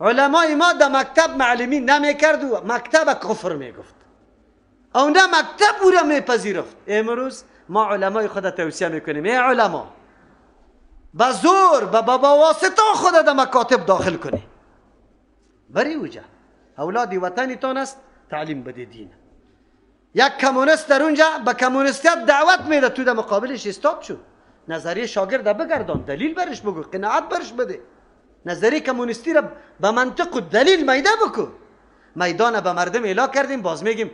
علمای ما در مکتب معلمی نمیکرد و مکتب کفر میگفت، او نه مکتب او را میپذیرفت. امروز ما علمای خود توصیه میکنیم، ای علما به زور به واسطه خود در مکاتب داخل کنی، بری اوجا اولاد وطنتان است، تعلیم بده دین. یک کمونیست در اونجا به کمونیستیت دعوت میده، تو در مقابلش استاد شو، نظریه شاگرد بگردان، دلیل برش بگو، قناعت برش بده، نظریه کمونیستی را به منطق و دلیل میده بکو. میدان به مردم اعلا کردیم، باز میگیم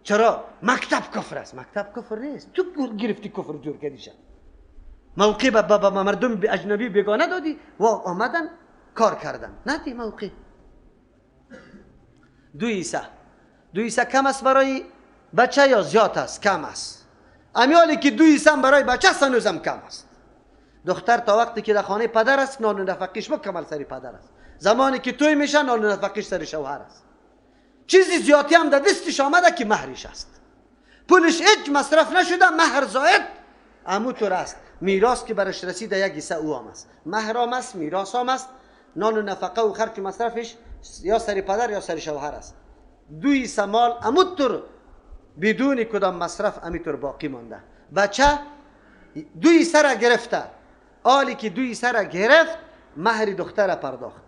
چرا مکتب کفر است. مکتب کفر نیست، تو گرفتی کفر جور کردی شد. موقع به مردم اجنبی بیگانه دادی و آمدن کار کردن، ندی موقع. دو ایسه، دو ایسه کم است برای بچه یا زیاد است؟ کم است. امیالی که دو ایسه برای بچه هنوزم کم است. دختر تا وقتی که در خانه پدر است نان و نفقیش مکمل سری پدر است، زمانی که توی میشه نان و نفقیش سر شوهر است. چیزی زیادی هم در دستش آمده که مهرش است، پولش هیچ مصرف نشده، مهر زاید امو طور است. میراث که برش رسیده یک حصه او هم است، مهر هم است، میراث هم است، نان و نفقه و خرج مصرفش یا سر پدر یا سر شوهر است. دو حصه مال امو طور بدون کدام مصرف امی طور باقی مانده. بچه دو حصه را گرفته، آلی که دو حصه را گرفت مهر دختر پرداخت،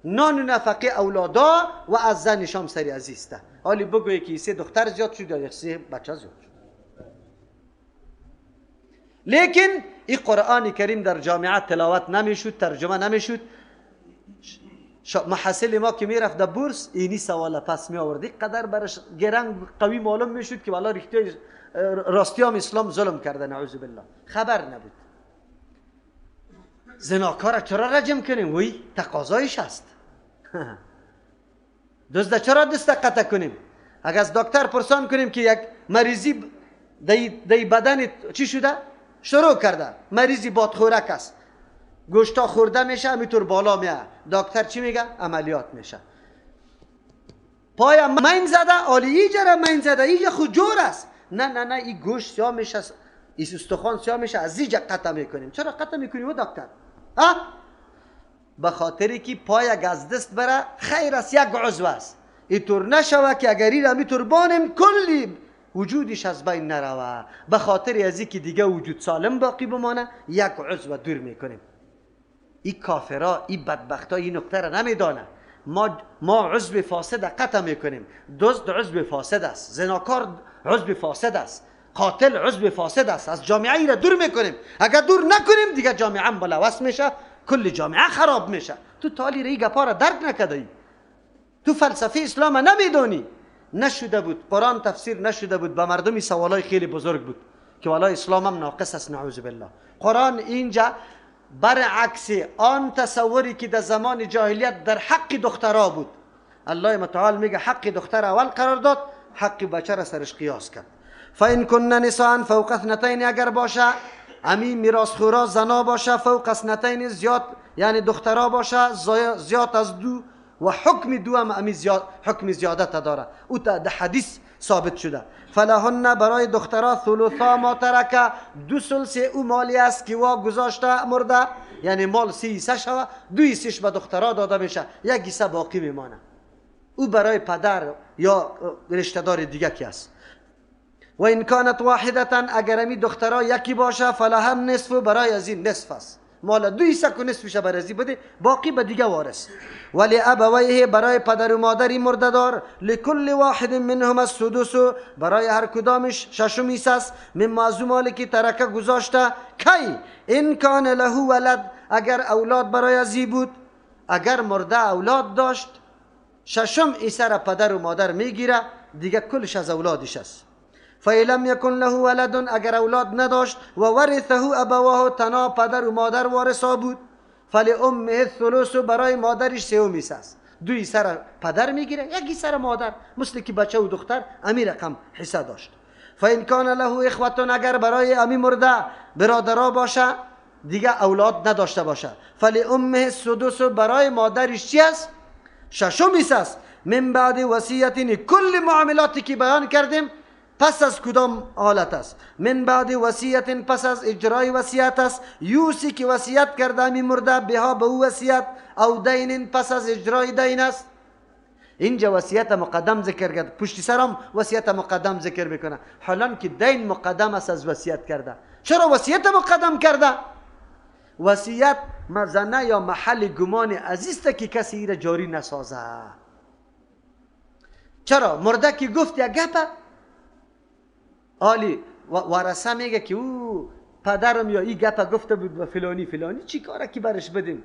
نان و نفقه اولادا و از زنش هم سری عزیزته. حالی بگوی که سه دختر زیاد شد یا سه بچه زیاد شد. لیکن این قرآن کریم در جامعه تلاوت نمیشد، ترجمه نمیشد. محصل ما که میرفت در بورس اینی سوال پس می آورد، قدر برش گرنگ قوی معلوم میشد که والا ریختی راستیام اسلام ظلم کرده، نعوذ بالله. خبر نبود. زناکار چرا رجم کنیم؟ وی تقاضایش است. دزد چرا دست قطع کنیم؟ اگر از دکتر پرسان کنیم که یک مریضی دی بدن چی شده؟ شروع کرده، مریضی بادخورک است، گوشتا خورده میشه، همینطور بالا میاد. دکتر چی میگه؟ عملیات میشه. پای مین زده، آلی اینجا را مین زده، اینجا خود جور است. نه نه نه، این گوشت سیاه میشه، این استخوان سیاه میشه، از اینجا قطع میکنیم. چرا قطع میکنیم دکتر؟ ها؟ به خاطری که پای از دست بره خیر است، یک عضو است. اینطور نشوه که اگر این همیطور بانیم کلی وجودش از بین نروه. به خاطر از اینکه دیگه وجود سالم باقی بمانه یک عضو دور میکنیم. این کافرا، این بدبختا این نکته را نمیدانه. ما عضو فاسد قطع میکنیم. دزد عضو فاسد است، زناکار عضو فاسد است، قاتل عضو فاسد است، از جامعه ای را دور میکنیم. اگر دور نکنیم دیگه جامعه هم بلوث میشه، کل جامعه خراب میشه. تو تالی ری گپا را درک نکردی، تو فلسفه اسلام نمیدونی. نشده بود قرآن تفسیر نشده بود، به مردمی سوالای خیلی بزرگ بود که والا اسلام هم ناقص است، نعوذ بالله. قرآن اینجا برعکس آن تصوری که در زمان جاهلیت در حق دخترها بود، الله متعال میگه حق دختر اول قرار داد، حق بچه را سرش قیاس کرد. فإن كن نساء فوق اثنتین، اگر باشه امی میراث خورا زنا باشه، فوق اثنتین زیاد، یعنی دخترها باشه زیاد از دو، و حکم دو هم امی زیاد، حکم زیادت داره، او در حدیث ثابت شده. فلهن برای دخترها ثلثا ما ترک، دو ثلث او مالی است که وا گذاشته مرده، یعنی مال سه حصه شوه، دو حصهش به دخترها داده میشه، یک حصه باقی میمانه، او برای پدر یا رشته دار دیگه کی است. و این کانت واحدتا، اگر امی دخترها یکی باشه، فلها النصف، برای از این نصف است، مال دو حصه که نصفش بر ازی بده، باقی به دیگه وارث. ولی ابویه، برای پدر و مادری مرده دار، لکل واحد منهم السدس، برای هر کدامش ششم حصه است، مما از مالی که ترکه گذاشته. کی ان کان له ولد، اگر اولاد برای ازی بود، اگر مرده اولاد داشت، ششم حصه را پدر و مادر میگیره، دیگه کلش از اولادش است. فإن لم يكن له ولد، اگر اولاد نداشت، و ورثه ابواه، تنها پدر و مادر وارثا بود، فلأمه الثلث، برای مادرش سوم حصه است. دو حصه را پدر میگیره، یک حصه را مادر، مثل که بچه و دختر امی رقم حصه داشت. فإن کان له اخوة، اگر برای امی مرده برادرا باشه، دیگه اولاد نداشته باشه، فلأمه السدس، برای مادرش چی است؟ ششم حصه است. من بعد وصیت، کل معاملاتی که بیان کردیم پس از کدام حالت است؟ من بعد وصیت، پس از اجرای وصیت است. یوسی که وصیت کرده می مرده، بها به او وصیت، او دین، پس از اجرای دین است. اینجا وصیت مقدم ذکر کرد، پشت سرم وصیت مقدم ذکر میکنه، حالا که دین مقدم است از وصیت کرده. چرا وصیت مقدم کرده؟ وصیت مزنه یا محل گمان عزیز که کسی ایره جاری نسازه. چرا؟ مرده که گفت یک گپه آلی ورثه میگه که او پدرم یا این گپه گفته بود و فلانی فلانی، چی کاره که برش بدیم؟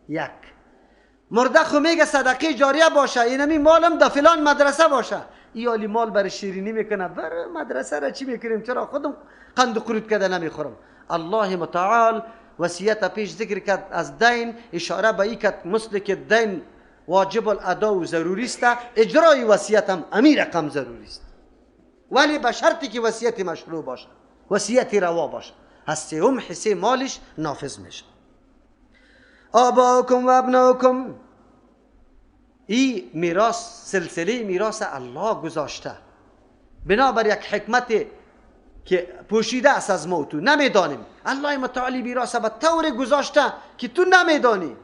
یک مرده خو میگه صدقه جاریه باشه، اینمی مالم در فلان مدرسه باشه. ای آلی مال بر شیرینی میکنه، بر مدرسه را چی میکنیم؟ چرا خودم قند و قروت کرده نمیخورم؟ الله متعال وصیت پیش ذکر کرد از دین، اشاره به این کرد مثل که دین واجب الادا و ضروری است، اجرای وصیت هم امی رقم ضروری است، ولی به شرطی که وصیت مشروع باشه، وصیت روا باشه. از سوم حصه مالش نافذ میشه. آباؤکم و ابناؤکم، ای میراث، سلسله میراث الله گذاشته بنابر یک حکمت که پوشیده است از ما تو نمیدانیم. الله متعالی میراث به طور گذاشته که تو نمیدانی،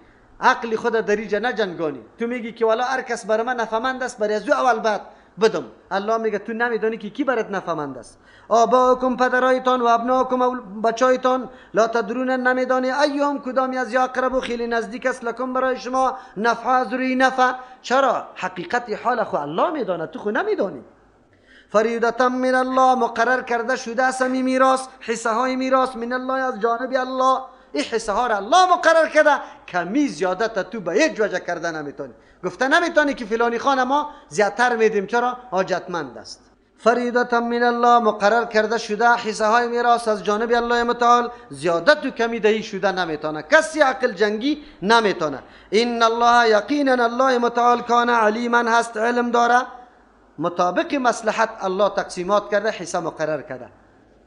عقل خود در اینجا نجنگانی. تو میگی که والا هر کس بر من نفهمند است، برای از او اول بعد بدم. الله میگه تو نمیدانی که کی برات نفهمند است. آباؤکم پدرایتان و ابناؤکم بچایتان، لا تدرون نمیدانی ایهم کدامی از اقرب خیلی نزدیک است لکم برای شما نفع از روی نفع. چرا؟ حقیقت حال خو الله میدانه، تو خو نمیدانی. فریدة من الله، مقرر کرده شده است میراث، حصه های میراث، من الله از جانب الله. این حصه ها را الله مقرر کرده، کمی زیادت تو به هیچ وجه کرده نمیتونی. گفته نمیتونی که فلانی خانه ما زیادتر میدیم، چرا؟ حاجتمند است. فریدة من الله، مقرر کرده شده حصه های میراث از جانب الله متعال، زیادت و کمی دهی شده نمیتونه، کسی عقل جنگی نمیتونه. ان الله یقینا الله متعال کان علیما هست، علم داره، مطابق مصلحت الله تقسیمات کرده، حصه مقرر کرده.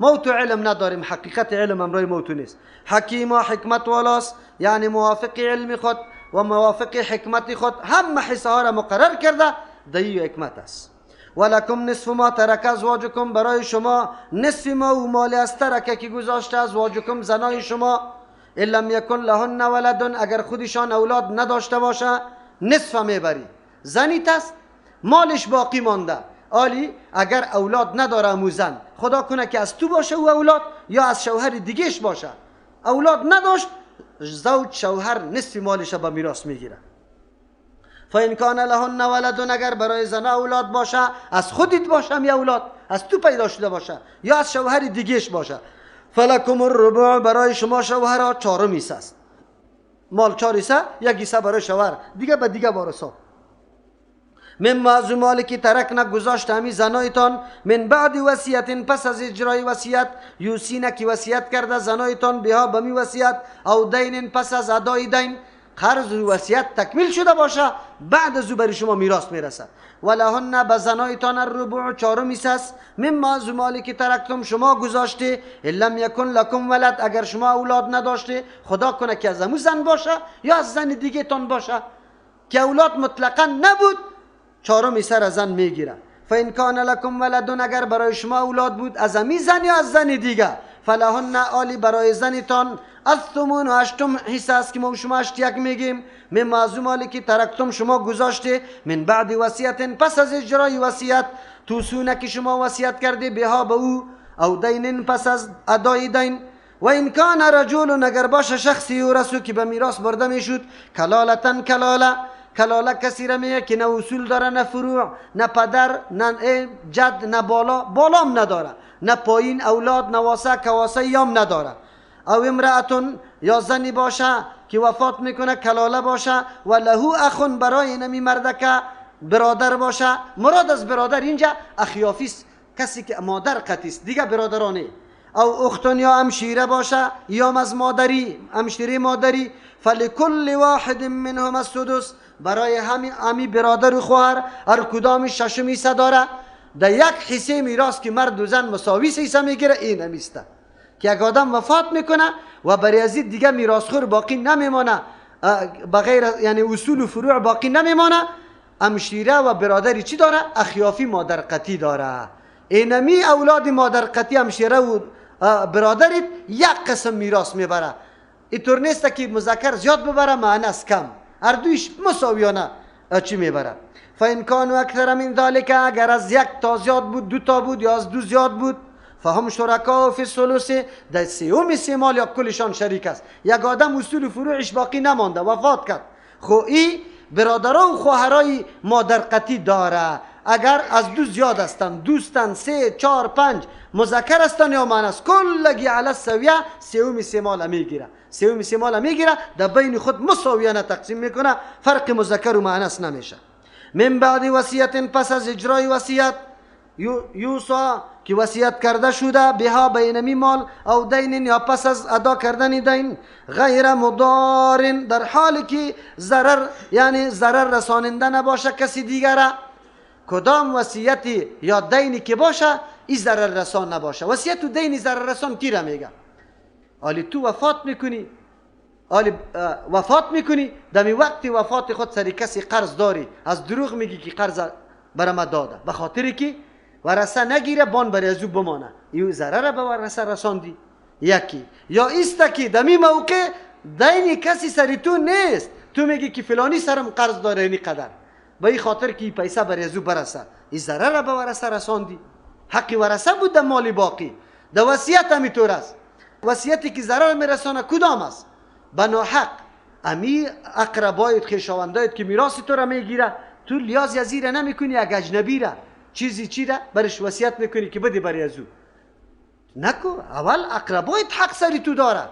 موت علم نداریم، حقیقت علم امرای موت نیست. حکیم و حکمت والاست، یعنی موافق علم خود و موافق حکمت خود هم حصه ها را مقرر کرده، دهی حکمت است. ولکم نصف ما ترک ازواجکم، برای شما نصف ما و مال از ترکه که گذاشته ازواجکم زنای شما، ان لم یکن لهن ولد، اگر خودشان اولاد نداشته باشه نصف میبری. زنیت است، مالش باقی مانده، آلی اگر اولاد نداره موزن، خدا کنه که از تو باشه او اولاد یا از شوهر دیگهش باشه، اولاد نداشت، زوج شوهر نصف مالش به میراث میگیره. فإن کان لهن ولد، اگر برای زن اولاد باشه، از خودت باشه یا اولاد از تو پیدا شده باشه یا از شوهر دیگهش باشه، فلکم الربع، برای شما شوهرها چهارم حصه است. مال چهار حصه، یک حصه برای شوهر، دیگه به دیگه وارثا. مما از مالی که ترک نگذاشت همی زنایتان، من بعد وصیت، پس از اجرای وصیت، یوسینه که وصیت کرده زنایتان، بها بمی وصیت، او دین، پس از ادای دین، قرض و وصیت تکمیل شده باشه، بعد از او برای شما میراث میرسه. ولهن به زنایتان الربع، چهارم حصه است، مما از مالی که ترکتم شما گذاشته، ان لم یکن لکم ولد، اگر شما اولاد نداشته، خدا کنه که از امو زن باشه یا از زن دیگه تان باشه که اولاد مطلقا نبود، چهارم حصه را زن میگیره. فإن کان لکم ولد، اگر برای شما اولاد بود از امی زن یا از زن دیگه، فلهن آلی برای زنتان الثمن، هشتم حصه است که ما شما هشت یک میگیم، مما از مالی که ترکتم شما گذاشته، من بعد وصیت، پس از اجرای وصیت، توسونه که شما وصیت کرده، بها به او، او دین، پس از ادای دین. و این کان رجل، اگر باشه شخصی یورث که به میراث برده میشد، کلالتن کلاله، کلاله کسی را میگه که نه اصول داره نه فروع، نه پدر نه جد نه بالا، بالام نداره، نه پایین اولاد نواسه کواسه یام نداره. او امرأتون، یا زنی باشه که وفات میکنه کلاله باشه، و لهو اخون، برای نمی مردکه برادر باشه. مراد از برادر اینجا اخیافیست، کسی که مادر قطیست، دیگه برادرانه. او اختون یا امشیره باشه، یا از مادری، امشیره مادری، فلکل واحد منهم السدس، برای همین امی برادر و خواهر هر کدام ششم حصه داره. در یک حصه میراث که مرد و زن مساوی حصه میگیره، این همیسته که یک آدم وفات میکنه و برای از دیگه میراثخور باقی نمیمانه، بغیر یعنی اصول و فروع باقی نمیمانه، امشیره و برادری چی داره؟ اخیافی مادر قطی داره. اینمی اولاد مادر قطعی همشیره و برادرت یک قسم میراث میبره. اینطور نیست که مذکر زیاد ببره مؤنث کم، هر دویش مساویانه چی میبره. فان کانوا اکثر من ذلک، اگر از یک تا زیاد بود، دو تا بود یا از دو زیاد بود، فهم شرکا فی الثلث، در سوم سه مال یا کلشان شریک است. یک آدم اصول فروعش باقی نمانده، وفات کرد، خو ای برادران و خواهرای مادر قطعی داره. اگر از دو زیاد هستند، دوستن، 3 4 5 مذکر هستند یا مؤنث، کلگی علی السویه سوم سه مال میگیره، سوم سه مال میگیره، در بین خود مساویانه تقسیم میکنه، فرق مذکر و مؤنث نمیشه. من بعد وصیت، پس از اجرای وصیت، یوصا که وصیت کرده شده، بها بینمی مال، او دین یا پس از ادا کردن دین، غیر مضار، در حالی که ضرر یعنی ضرر رساننده نباشه کسی دیگره. کدام وصیتی یا دینی که باشه ای ضرر رسان نباشه. وصیت و دین ضرر رسان کی را میگه؟ آلی تو وفات میکنی، آلی وفات میکنی، دمی وقتی وفات خود سری کسی قرض داری، از دروغ میگی که قرض برای ما داده، به خاطر که ورثه نگیره بان برای ازو بمانه، ایو ضرر به ورثه رساندی. یکی یا ایست که دمی موقع دین کسی سری تو نیست، تو میگی که فلانی سرم قرض داره اینی قدر، به این خاطر که پیسه برای ازو برسه، این ضرر به ورثه رساندی. حق ورثه بود در مال باقی. در وصیت همیطور است. وصیتی که ضرر میرسانه کدام است؟ به ناحق امی اقربایت خویشاوندایت که میراث تو را میگیره، تو لیاز از را نمیکنی، اگه اجنبی را چیزی چی را برش وصیت میکنی که بدی برای ازو، نکو. اول اقربایت حق سری تو داره.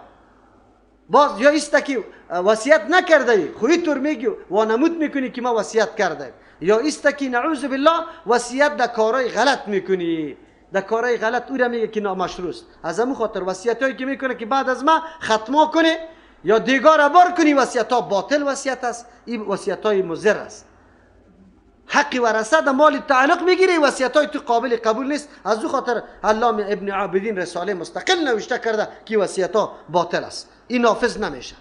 باز یا ایست که وصیت نکرده ای، خو طور میگی وانمود میکنی که ما وصیت کرده، یا ایست که نعوذ بالله وصیت در کارهای غلط میکنی، در کارهای غلط او را میگه که نامشروع است. از همون خاطر وصیت هایی که میکنه که بعد از ما ختما کنه یا دیگار بار کنی، وصیت ها باطل وصیت است، این وصیت های مضر است. حق ورثه در مال تعلق میگیره، وصیت های تو قابل قبول نیست. از او خاطر علامه ابن عابدین رساله مستقل نوشته کرده که وصیت ها باطل است، این نافذ نمیشه،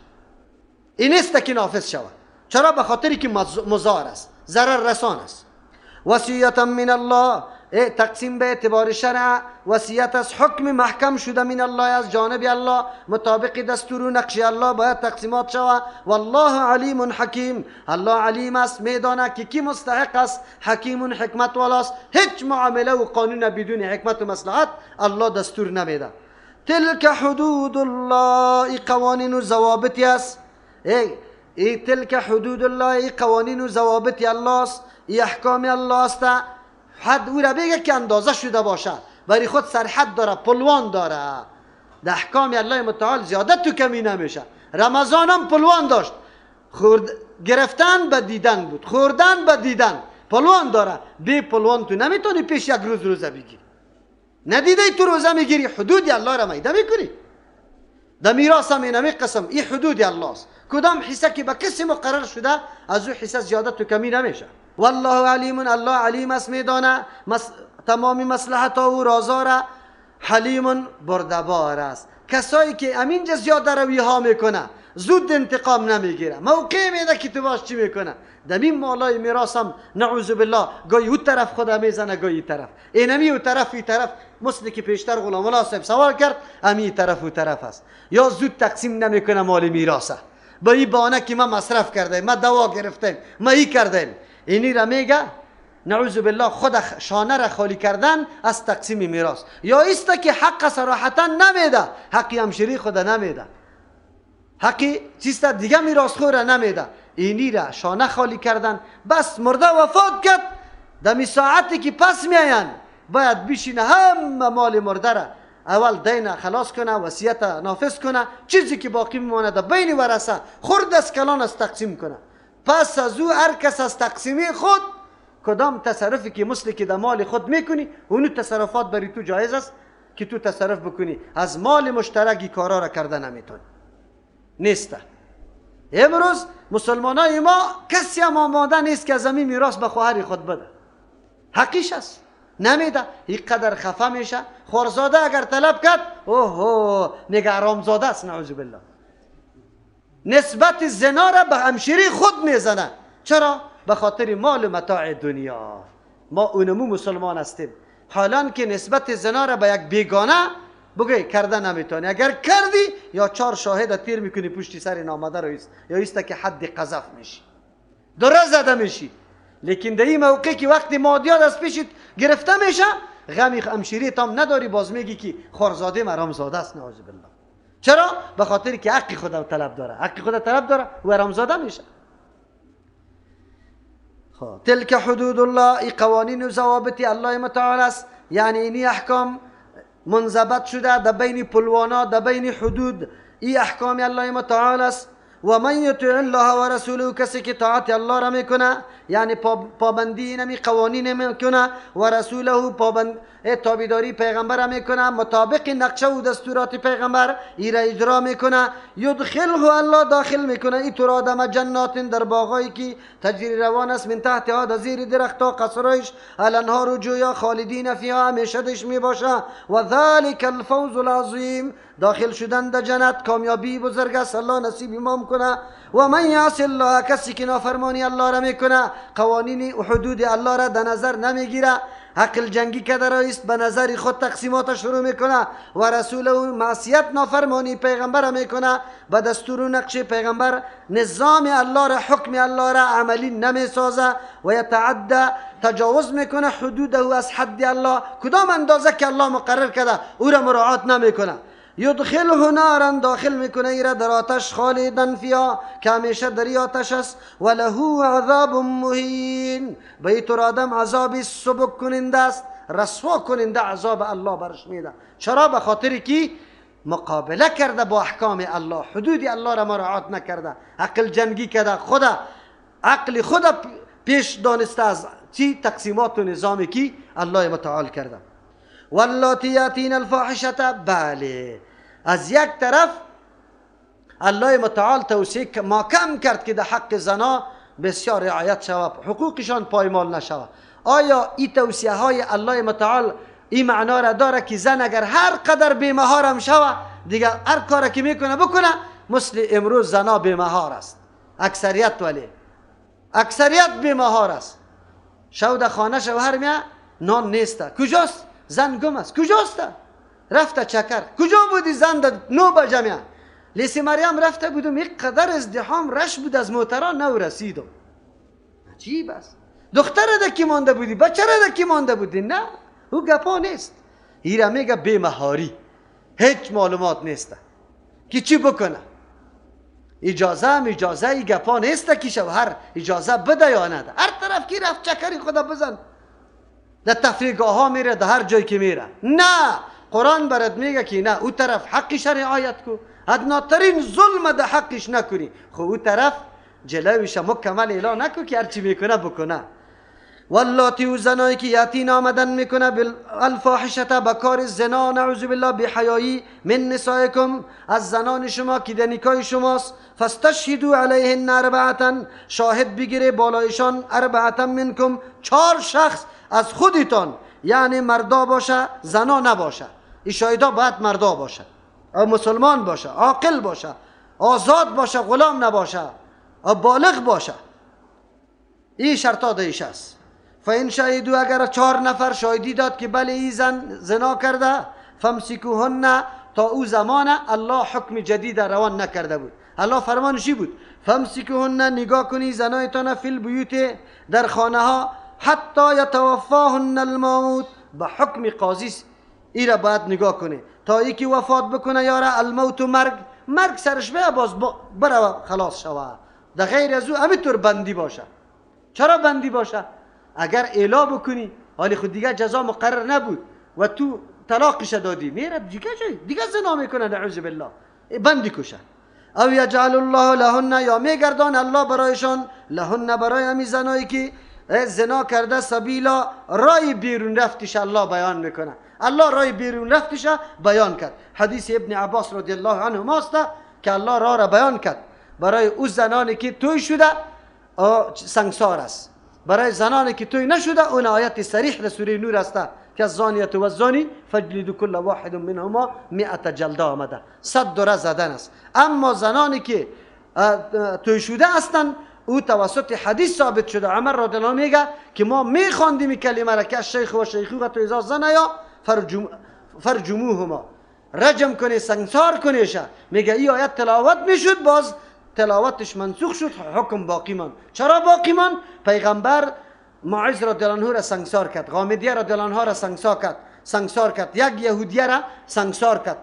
این نیست که نافذ شود. چرا؟ به خاطری که مضار است، ضرر رسان است. وصیت من الله، تقسیم به اعتبار شرع، وصیت از حکم محکم شده من الله، از جانب الله، مطابق دستور و نقش الله باید تقسیمات شود. والله علیم حکیم، الله علیم است، میدانه که کی مستحق است، حکیم حکمت والاست. هیچ معامله و قانون بدون حکمت و مصلحت الله دستور نمیده. تلک حدود الله، قوانین و ضوابطی است. ای تلک حدود الله، قوانین و ضوابط الله است، ای احکام الله است. حد او را بگه که اندازه شده باشه، برای خود سرحد داره، پلوان داره. در احکام الله متعال زیاده تو کمی نمیشه. رمضان هم پلوان داشت، خورد گرفتن به دیدن بود، خوردن به دیدن، پلوان داره. بی پلوان تو نمیتونی پیش یک روز روزه بگیری. ندیده تو روزه میگیری، حدود الله را میده میکنی. در میراث هم اینمی قسم، این حدود الله است. کدام حصه که به کسی مقرر شده از او حصه زیاده تو کمی نمیشه. والله علیم، الله علیم است، میدانه تمام مصلحت ها و رازا را. حلیم بردبار است. کسایی که امینجا زیاده روی ها میکنه، زود انتقام نمیگیره، موقع میده که تو باش چی میکنه. در این مالای میراث هم نعوذ بالله گاهی او طرف خدا میزنه، گاهی طرف، اینمی او طرف ای طرف، مثل که پیشتر غلام الله صاحب سوال کرد، امی طرف او طرف است. یا زود تقسیم نمیکنه مال میراثه، با این بهانه که ما مصرف کردیم، ما دوا گرفتیم، ما ای کردیم. اینی را میگه نعوذ بالله خود شانه را خالی کردن از تقسیم میراث. یا ایست که حق صراحتا نمیده، حقی همشیری خود نمیده، حقی چیست دیگه میراث خور نمیده، اینی را شانه خالی کردن. بس مرده وفات کرد، دمی ساعتی که پس میاین باید بشینه همه مال مرده را اول دین خلاص کنه، وصیت نافذ کنه، چیزی که باقی میمانه در بین ورثه خرد از کلان از تقسیم کنه. پس از او هر کس از تقسیمی خود کدام تصرفی که مثل که در مال خود میکنی، اونو تصرفات برای تو جایز است که تو تصرف بکنی. از مال مشترکی کارا را کرده نمیتونی، نیست. امروز مسلمانای ما کسی هم آماده نیست که از همین میراث به خواهر خود بده، حقیش است، نمیده. اینقدر خفه میشه. خورزاده اگر طلب کرد، اوه میگه حرامزاده است، نعوذ بالله. نسبت زنا را به همشیری خود میزنه. چرا؟ به خاطر مال و متاع دنیا. ما اونمو مسلمان هستیم. حالان که نسبت زنا را به یک بیگانه بگی کرده نمیتونی، اگر کردی یا 4 شاهد تیر میکنی پشتی سر نامده رو ایست، یا ایست که حد قذف میشی، دره زده میشی. لیکن در این موقع که وقتی مادیات از پیشت گرفته میشه، غمی همشیری تام نداری، باز میگی که خارزاده مرامزاده است، نعوذ بالله. چرا؟ به خاطر که حق خود طلب داره، حق خود طلب داره و حرامزاده میشه. خب تلک حدود الله، ای قوانین و ضوابط الله متعال است، یعنی اینی احکام منضبط شده در بین پلوانا، در بین حدود، ای احکام الله متعال است. و من یطع الله و رسوله، کسی که طاعت الله را میکنه، یعنی پابندی اینمی قوانین میکنه، و رسوله پابند تابعداری پیغمبر میکنه، مطابق نقشه و دستورات پیغمبر ای را اجرا میکنه، یدخله الله داخل میکنه ای تو را آدم جنات، در باغایی که تجری روان است، من تحتها، در زیر درختها قصرایش، الانهار و جویا، خالدین فیها، همیشه دش میباشه، و ذلک الفوز العظیم، داخل شدن در جنت کامیابی بزرگ است، الله نصیب امام کنه. و من یعص الله، کسی که نافرمانی الله را میکنه، قوانین و حدود الله را در نظر نمیگیره، عقل جنگی که درایست به نظر خود تقسیمات شروع میکنه، و رسول او معصیت نافرمانی پیغمبر میکنه، به دستور و نقش پیغمبر نظام الله را، حکم الله را عملی نمیسازه، و یتعدى، تجاوز میکنه حدوده از حد الله، کدام اندازه که الله مقرر کرده او را مراعات نمیکنه. یدخله نارا، داخل میکنه ایره در آتش، خالدا فیها، که همیشه در آتش است، و له عذاب مهین، به ایتور آدم عذاب سبک کننده است، رسوا کننده عذاب الله برش میده. چرا؟ به خاطر که مقابله کرده با احکام الله، حدود الله را مراعات نکرده، عقل جنگی کرده، خدا عقل خود پیش دانسته از چی تقسیمات و نظامی کی الله متعال کرده. واللاتی یاتین الفاحشه، بله از یک طرف الله متعال توصیه ما کم کرد که در حق زنا بسیار رعایت شود، حقوقشان پایمال نشود. آیا این توصیه های الله متعال این معنا را داره که زن اگر هر قدر بیمهارم شود دیگه هر کار که میکنه بکنه؟ مثل امروز زنا بیمهار است، اکثریت، ولی اکثریت بیمهار است. شو در خانه شوهر میه نان نیست، کجاست؟ زن گم است، کجاست؟ رفته چکر. کجا بودی زن؟ در 9 بجه میه. لیسی مریم رفته بودم، یک قدر ازدحام رش بود از موتران، نو رسیدم. عجیب است. دختر ده کی مانده بودی، بچه ده کی مانده بودی؟ نه، او گپا نیست. ایره میگه بیمهاری، هیچ معلومات نیست که چی بکنه. اجازه هم اجازه ای گپا نیست که شوهر اجازه بده یا نده. هر طرف کی رفت چکری خدا بزن، در تفریحگاه ها میره، در هر جای که میره. نه، قرآن برات میگه که نه، او طرف حقش رعایت کو، ادناترین ظلم در حقش نکنی. خب او طرف جلویش مکمل اعلان نکو که هرچی میکنه بکنه. واللاتی و زنایی که یاتین آمدن میکنه بالفاحشه، به کار زنا، نعوذ بالله، بحیایی، من نسائکم، از زنان شما که در نکاح شماست، فاستشهدوا علیهن اربعه، شاهد بگیره بالایشان، اربعه منکم، 4 شخص از خودتان، یعنی مردا باشه زنا نباشه. این شاهدا باید مردا باشه، او مسلمان باشه، عاقل باشه، آزاد باشه، غلام نباشه، او بالغ باشه. این شرطا دیش است. فإن شهدوا، اگر 4 نفر شاهدی داد که بله ای زن زنا کرده، فامسکوهن، تا او زمان الله حکم جدید روان نکرده بود. الله فرمانشی بود فامسکوهن، نگاه کنی زنایتان، فی البیوت، در خانه ها، حتی یتوفاهن الموت، به حکم قاضی ای را باید نگاه کنی تا یکی وفات بکنه یاره، الموت و مرگ، مرگ سرش بیا باز برو خلاص شوه. در غیر از او همینطور بندی باشه. چرا بندی باشه؟ اگر اعلا بکنی حالی خود دیگه جزا مقرر نبود و تو طلاقش دادی، میره دیگه جای دیگه زنا میکنه، نعوذ بالله، بندی کشه. او یجعل الله لهن، یا میگردان الله برایشان، لهن برای همی زنایی که زنا کرده، سبیلا، رای بیرون رفتش الله بیان میکنه. الله رای بیرون رفتش بیان کرد. حدیث ابن عباس رضی الله عنه ماست که الله راه را بیان کرد برای او زنانی که توی شده سنگسار است، برای زنانی که توی نشده اون آیت صریح در سوره نور است که الزانیة و الزانی فجلدوا کل واحد منهما 100 جلده آمده، 100 دوره زدن است. اما زنانی که توی شده هستند او توسط حدیث ثابت شده. عمر رضی الله میگه که ما میخواندیم این کلمه را که الشیخ و شیخوخه اذا زنیا فرجموهما، رجم کنه، سنگسار کنه. میگه این آیت تلاوت میشد، باز تلاوتش منسوخ شد، حکم باقی ماند. چرا باقی ماند؟ پیغمبر ماعز رضی الله عنه را سنگسار کرد، غامدیه رضی الله عنها را سنگسار کرد، یک یهودیه را سنگسار کرد.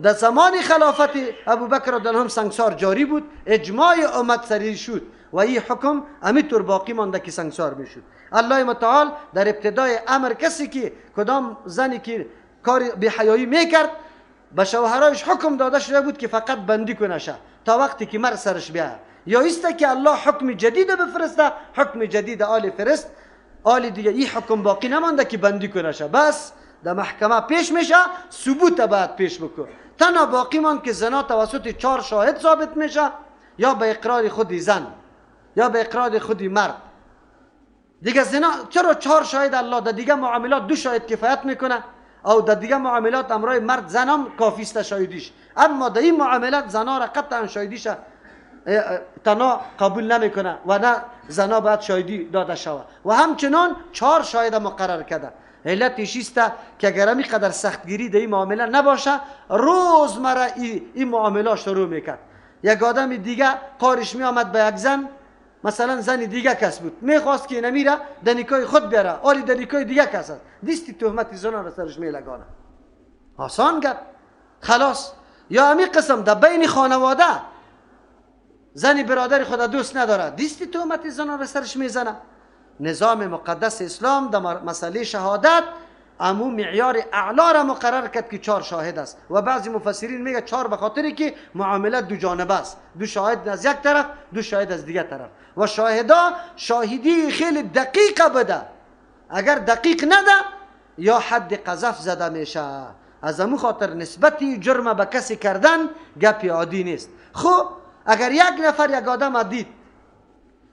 در زمان خلافت ابوبکر رضی الله عنه سنگسار جاری بود، اجماع امت سری شد و این حکم همینطور باقی مانده که سنگسار میشد. الله متعال در ابتدای امر کسی که کدام زنی که کار بی‌حیایی میکرد به شوهرایش حکم داده شده بود که فقط بندی کنه تا وقتی که مر سرش بیاد، یا ایسته که الله حکم جدید بفرسته، حکم جدید آل فرست، آل دیگه این حکم باقی نمانده که بندی کنه، بس در محکمه پیش میشه، ثبوت بعد پیش بکن. تنها باقی ماند که زنا توسط 4 شاهد ثابت میشه، یا به اقرار خود زن یا به اقرار خود مرد. دیگه زنا چرا 4 شاهد الله؟ در دیگه معاملات 2 شاهد کفایت میکنه، او در دیگه معاملات امرای مرد زنم کافی است شاهدیش، اما در این معاملات زنا را قطعا شاهدیش تنها قبول نمیکنه و نه زنا باید شاهدی داده شود. و همچنان 4 شاهد مقرر کرده. علتش است که اگر همی قدر سختگیری در این معامله نباشه، روزمره این معامله شروع میکرد. یک آدم دیگه قارش میآمد به یک زن، مثلا زن دیگه کس بود، میخواست که نمیره در نکای خود بیاره، آلی در نکای دیگه کس است، دیستی تهمت زنا را سرش میلگانه، آسان گپ خلاص. یا همی قسم در بین خانواده زن برادر خود دوست نداره، دیستی تهمت زنا را سرش میزنه. نظام مقدس اسلام در مسئله شهادت امو معیار اعلا را مقرر کرد که 4 شاهد است. و بعضی مفسرین میگه 4 به خاطری که معامله دو جانبه است، 2 شاهد از یک طرف، 2 شاهد از دیگر طرف، و شاهدا شاهدی خیلی دقیق بده، اگر دقیق نده یا حد قذف زده میشه. از امو خاطر نسبتی جرم به کسی کردن گپ عادی نیست. خب اگر یک نفر یک آدم دید،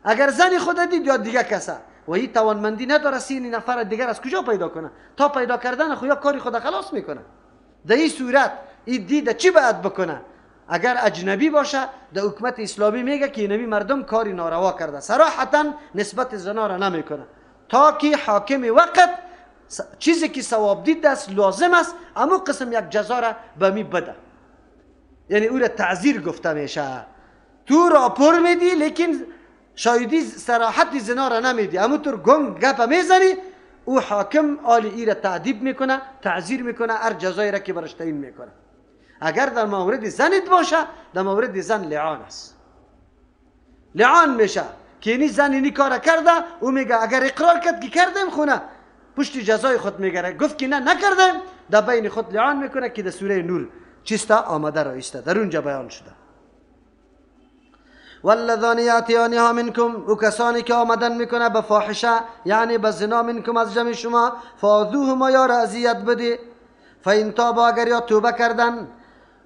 اگر زن خود دید یا دیگه کسه، و این توانمندی نداره 30 نفر دیگر از کجا پیدا کنه، تا پیدا کردن خو یا کاری خود خلاص میکنه. در این صورت این دیده چی باید بکنه؟ اگر اجنبی باشه در حکومت اسلامی میگه که اینمی مردم کاری ناروا کرده، صراحتا نسبت زنا را نمیکنه تا که حاکم وقت چیزی که ثواب دید است لازم است امو قسم یک جزا را به می بده، یعنی او را تعذیر گفته میشه. تو راپور میدی لیکن شاهدی صراحت زنا را نمیدی، اما تو گنگ گپ میزنی، او حاکم آلی ای را تعذیب میکنه، تعذیر میکنه، هر جزایی را که برش تعیین میکنه. اگر در مورد زنت باشه، در مورد زن لعان است، لعان میشه که اینی زن اینی کار کرده، او میگه اگر اقرار کرد که کردیم خونه، پشت جزای خود میگره، گفت که نه نکردیم، در بین خود لعان میکنه که در سوره نور چیستا آمده را ایسته، در اونجا بیان شده. والذان یاتیانها منکم، و کسانی که آمدن میکنه به فاحشه یعنی به زنا، منکم از جمع شما، فاذوهما یا را اذیت بده، فان تابا اگر یا توبه کردن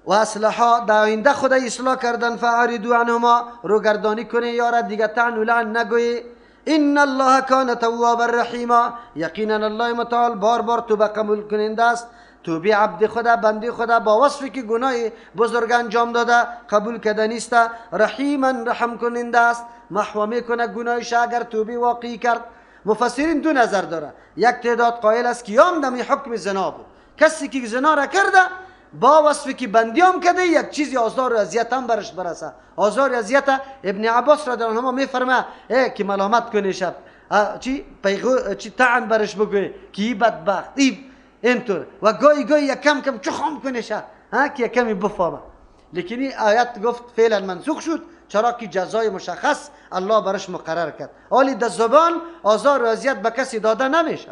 و اصلحا در آینده خود اصلاح کردن، فاعرضوا عنهما روگردانی کنه یا را دیگه طعن و لعن نگویی. ان الله کان توابا رحیما، یقینا الله متعال بار بار توبه قبول کننده است، توبه عبد خدا بنده خدا با وصفی که گناه بزرگ انجام داده قبول کرده نیست، رحیما رحم کننده است، محو میکنه گناهش اگر توبه واقعی کرد. مفسرین دو نظر داره، یک تعداد قائل است که یام دمی حکم زنا بود، کسی که زنا را کرده با وصفی که بندیام کرده یک چیزی آزار و اذیت هم برش برسه، آزار و اذیت. ابن عباس رضی الله عنه میفرمه که ملامت کنی شب چی پیغو چی طعن برش بگوی که ای بدبخت ای اینطور، و گاهی گاهی یک کم کم چخام کنه شه ها که یک کمی بفهمه. لیکن این آیت گفت فعلا منسوخ شد، چرا که جزای مشخص الله برش مقرر کرد. حالی در زبان آزار و اذیت به کسی داده نمیشه.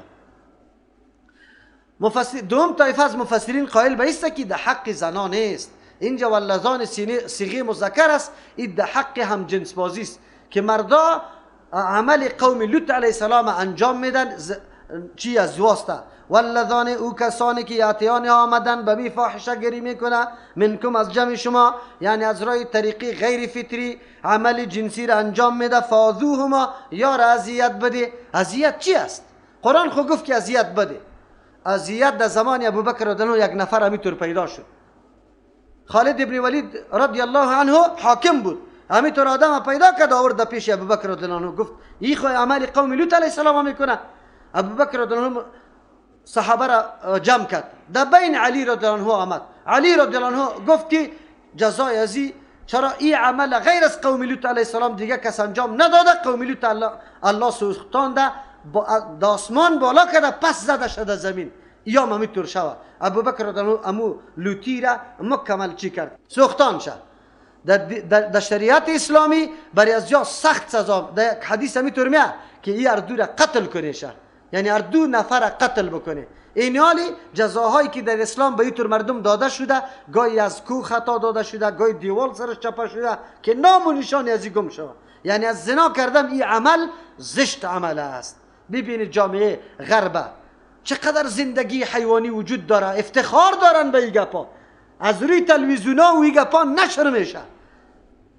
دوم طایفه از مفسرین قائل به است که در حق زنان نیست، اینجا واللذان صیغه مذکر است، این در حق هم جنس بازی است که مردا عمل قوم لوط علیه السلام انجام میدن، چی از واسطه. واللذان او کسانی که یاتیان آمدن به می فاحشه گری میکنه، منکم از جمع شما، یعنی از راه طریقی غیر فطری عمل جنسی را انجام میده، فاذوهما یا را اذیت بده. اذیت چی است؟ قرآن خو گفت که اذیت بده. اذیت در زمان ابوبکر رضی الله عنه یک نفر همینطور پیدا شد، خالد ابن ولید رضی الله عنه حاکم بود، همینطور آدم پیدا کرد آورد پیش ابوبکر رضی الله عنه، گفت این خو عمل قوم لوط علیه السلام میکنه. ابوبکر رضی الله عنه صحابه را جمع کرد، در بین علی رضی الله عنه آمد. علی رضی الله عنه گفت که جزای ازی چرا این عمل غیر از قوم لوط علیه السلام دیگه کس انجام نداده؟ قوم لوط الله سوختانده، د آسمان بالا کرده، پس زده شده زمین، یا همینطور شوه. ابوبکر رضی الله عنه امو لوطی را مکمل چی کرد؟ سوختان شد. در شریعت اسلامی برای از جا سخت سزا، در حدیث همینطور میاد که این اردو را قتل کنه شه، یعنی اردو نفر را قتل بکنه. این حالی جزاهایی که در اسلام به اینطور مردم داده شده، گاهی از کوه خطا داده شده، گاهی دیوال سرش چپه شده که نام و نشانی از این گم شود. یعنی از زنا کردن این عمل زشت عمل است. ببینید جامعه غربه چقدر زندگی حیوانی وجود داره، افتخار دارن به این گپا، از روی تلویزیونا و این گپا نشر میشه.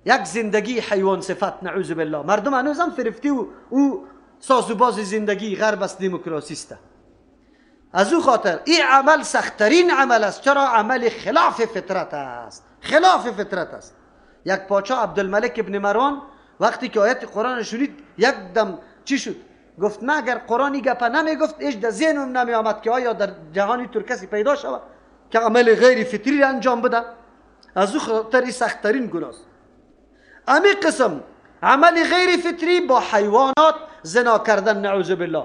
یک زندگی حیوان صفت، نعوذ بالله. مردم هنوز هم فرفتی و او ساز و باز زندگی غرب است، دموکراسی است. از او خاطر این عمل سختترین عمل است. چرا؟ عمل خلاف فطرت است، خلاف فطرت است. یک پاچا عبدالملک ابن مروان وقتی که آیت قرآن شنید یک دم چی شد؟ گفت من اگر قرآنی گپه نمیگفت ایش در ذهنم نمی آمد که آیا در جهانی تر کسی پیدا شود که عمل غیر فطری را انجام بده. از او خاطر این سختترین گناه است. امی قسم عمل غیر فطری با حیوانات زنا کردن، نعوذ بالله.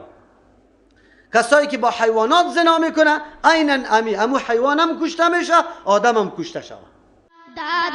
کسایی که با حیوانات زنا میکنه عینا امی امو حیوانم کشته میشه، آدمم کشته شود.